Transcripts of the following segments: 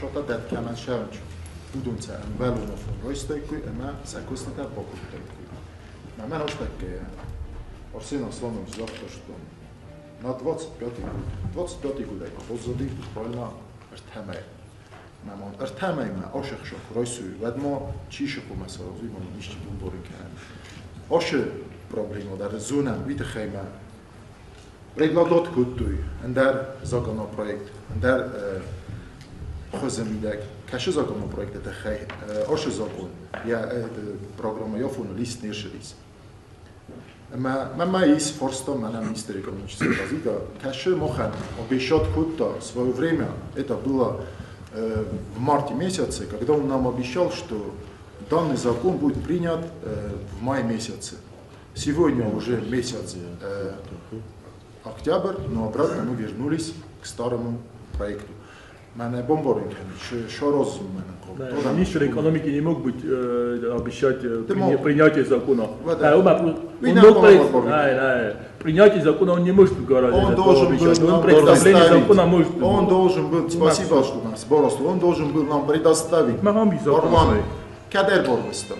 ӕхшота дӕткӕмӕн сӕвынч. Удунца ӕмбӕлон афон райстаиккой ӕмӕ сӕ куыстытӕ бакодтаиккой. Мӕ растӕггӕйӕ Арсен Асланович загъта, что на 25 год, 25 годӕй баззади буквально ӕртӕ мӕй. Мӕ 3 мӕймӕ ашӕхсак райсуй, уӕд ма чи сыхъумӕ саразуй, ма исчи бумборин кӕнӕн. Ашы проблема дӕр зонӕм, уый тыххӕй мӕ предлагать кодтой ӕндӕр законопроект, ӕндӕр хуызы мидӕг. Кӕсы законопроекты тыххӕй ашы закон, йӕ программа йӕ лист не рцыдис. Ӕмӕ мӕ ис фарста мӕнӕ министр экономической развития, кӕсы махӕн обещать кодта в свое время, это было в марте месяце, когда он нам обещал, что данный закон будет принят в мае месяце. Сегодня уже месяц октябрь, но обратно мы вернулись к старому проекту. Мӕнӕ бамбарын кӕнут, саразын мӕнӕн хъӕуы. Министр экономики не мог быть обещать принятие закона. Да, он мог принятие закона он не может говорить. Он должен был нам Он представление закона может. Он должен был, спасибо, что нас бросил, он должен был нам предоставить парламент. Кадер борвеста.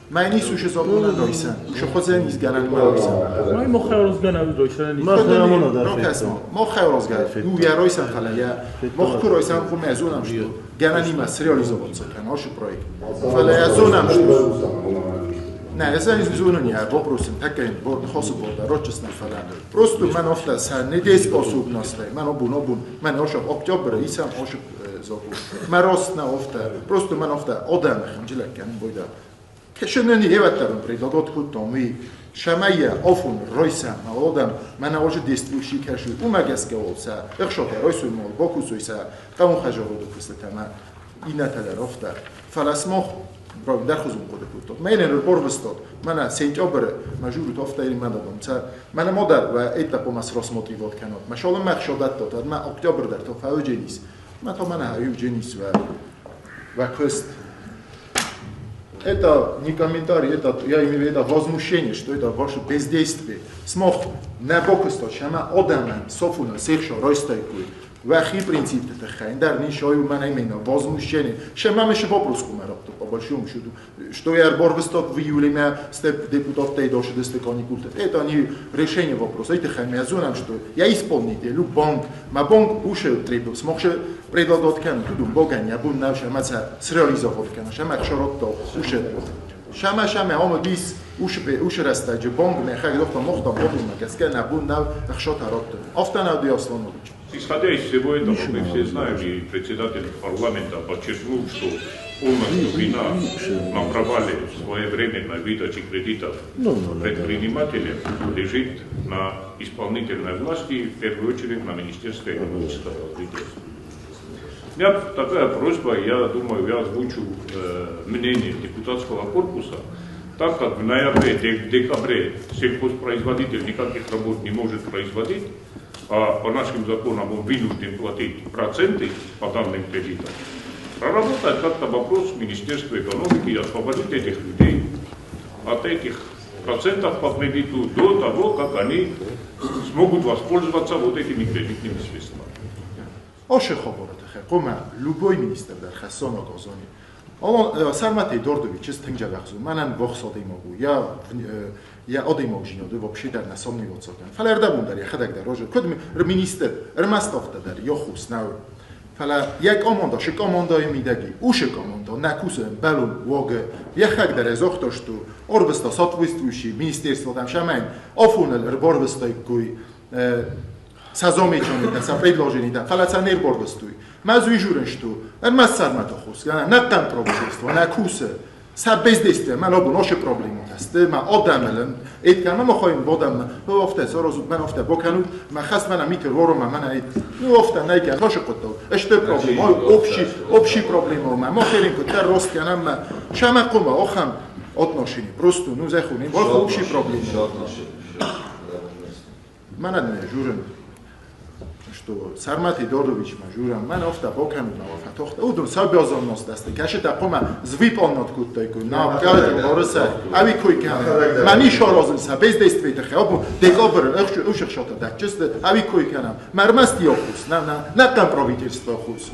Мӕ ис ушы законы ройсан. Ушы хозен изгӕнӕн ройсан. Мӕ мо хайрозгӕнӕн ройсан. Ма хайрамона дӕр. Мо хайрозгӕнӕн. Ну я ройсан фӕлӕ я мох ку ройсан хъумӕ зонӕм, что гӕнӕнимӕ среализоваться кӕн ашы проект. Фӕлӕ я зонӕм, что Не, ez зонын я вопросым такая ныхасы борда рочестно фӕлӕ. Просто мӕн офта са недееспособность, мӕн обун мӕн ашы октябрь исам ашы закон. Мӕ рост на офта, просто мӕн офта одӕм хынджылӕг кӕнын бойда. Кешөнөни эветтерин предлагать кодтам ми шамая афон ройса одам мӕнӕ ожи действующий кӕшу уымӕ гӕсгӕ ол сӕ ӕхсотӕ ройсуй мол бакусуй сӕ хъӕуын хӕжаводы куыстытӕ мӕ иннӕтӕ дӕр афтӕ. Фӕлӕ смох дӕрхуызон хъуыды кодтат. Мӕ борвыстат, мӕнӕ сентябры мӕ журут афтӕ мӕ дадам. Мӕнӕ модер вӕ этапомас рассмотривать кӕнат. Мӕ шалым мӕ хшодаттат, мӕ октябрь дӕр то фӕудженис. Мӕ та мӕнӕ хӕюдженис вӕ вӕ куыст. Это не комментарий, это, я имею в виду, это возмущение, что это ваше бездействие. Смох не бокустат, шама одӕмӕн софуна сехша ройстайкуй. Вӕхи принципты тыххӕй, ӕндӕр нишою мӕнӕ именно возмущение. Шема меше вопрос кумерапто, по большому счету. Что я борвыстат в июле мя степ депутаттей дошедесте каникулты. Это не решение вопроса. Это тыххӕй мя зонам, что я исполнитель, банк, ма банк уше требует, смохше предлагать кӕнут, тудум богань, я бун нав шама среализовать кӕнут, шама хшаротто уше. Шама шама омо дис уше уше растаджи банк ме хаг дохта мохта бодун гаске на бун нав хшотаротто. Автонавди Асланович. Исходя из всего этого, мы все знаем, и председатель парламента подчеркнул, что полностью вина на провале своевременной выдачи кредитов предпринимателям лежит на исполнительной власти, в первую очередь на Министерстве экономического развития. У меня такая просьба, я думаю, я озвучу мнение депутатского корпуса, так как в ноябре, декабре сельхозпроизводитель никаких работ не может производить, а по нашим законам он вынужден платить проценты по данным кредитам, проработать как-то вопрос Министерства экономики и освободить этих людей от этих процентов по кредиту до того, как они смогут воспользоваться вот этими кредитными средствами. Ашы хабары тыххӕй хъуамӕ любой министр дӕр хӕссонаг озони. Сармат Эдуардович тынг дзӕбӕх зоны, мӕнӕн вахс адӕймаг у, йӕ адӕймагдзинады вообще дӕр нӕ сомневаться кӕнын. Фӕлӕ ӕрдӕбон дӕр йӕхӕдӕг дӕр разы, куыд министр, ӕрмӕст афтӕ дӕр йӕ хъус нӕу. Фӕлӕ йӕ команда, шы командайы мидӕги, ушы команда нӕ кусы ӕмбӕлон уагы. Йӕхӕдӕг дӕр загъта, что арвыста соответствующий министерствотӕм шамӕн афоныл ӕрбарвыстаиккой сӕ замечанитӕ, сӕ предложенитӕ, фӕлӕ сӕ не рбарвыстой. Мӕ зуй журын, что ӕрмӕст Сарматы хос, нӕ хъӕн правительство, нӕ кусы. Сӕ бездействие, мӕ абон ашы проблемотӕ сты, мӕ адӕмӕлын, эткӕн мӕ махайын бодӕммӕ, афтӕ саразут, мӕн афтӕ бакӕнут, мӕ хӕс мӕнӕ митер ворома, мӕнӕ эт. Ну афтӕ нӕй кӕн, ашы хъуыддаг. Сты проблема, общий проблема, мӕ махерин куыддӕр рост кӕнӕм, мӕ шамӕ хъуымӕ ахӕм отношение. Просто, ну, зӕххонин, общий проблема. Мӕнӕ журын, что Сармат Эдуардович ма журам, мӕн афтӕ бакӕнут, нӕ фӕтохта. Удун сабязонност дӕсты, кӕсытӕ хъуамӕ звипоннот кодтаиккой, на кӕлӕт борыса, ӕви кой кӕнӕм. Мӕ ниш аразын сӕ бездействие тыххӕй, абон декабры ӕхсӕхсатӕ дӕтджысты, ӕви кой кӕнӕм. Мӕ ӕрмӕст йӕ хъус, нӕ хъӕн правительство хъус.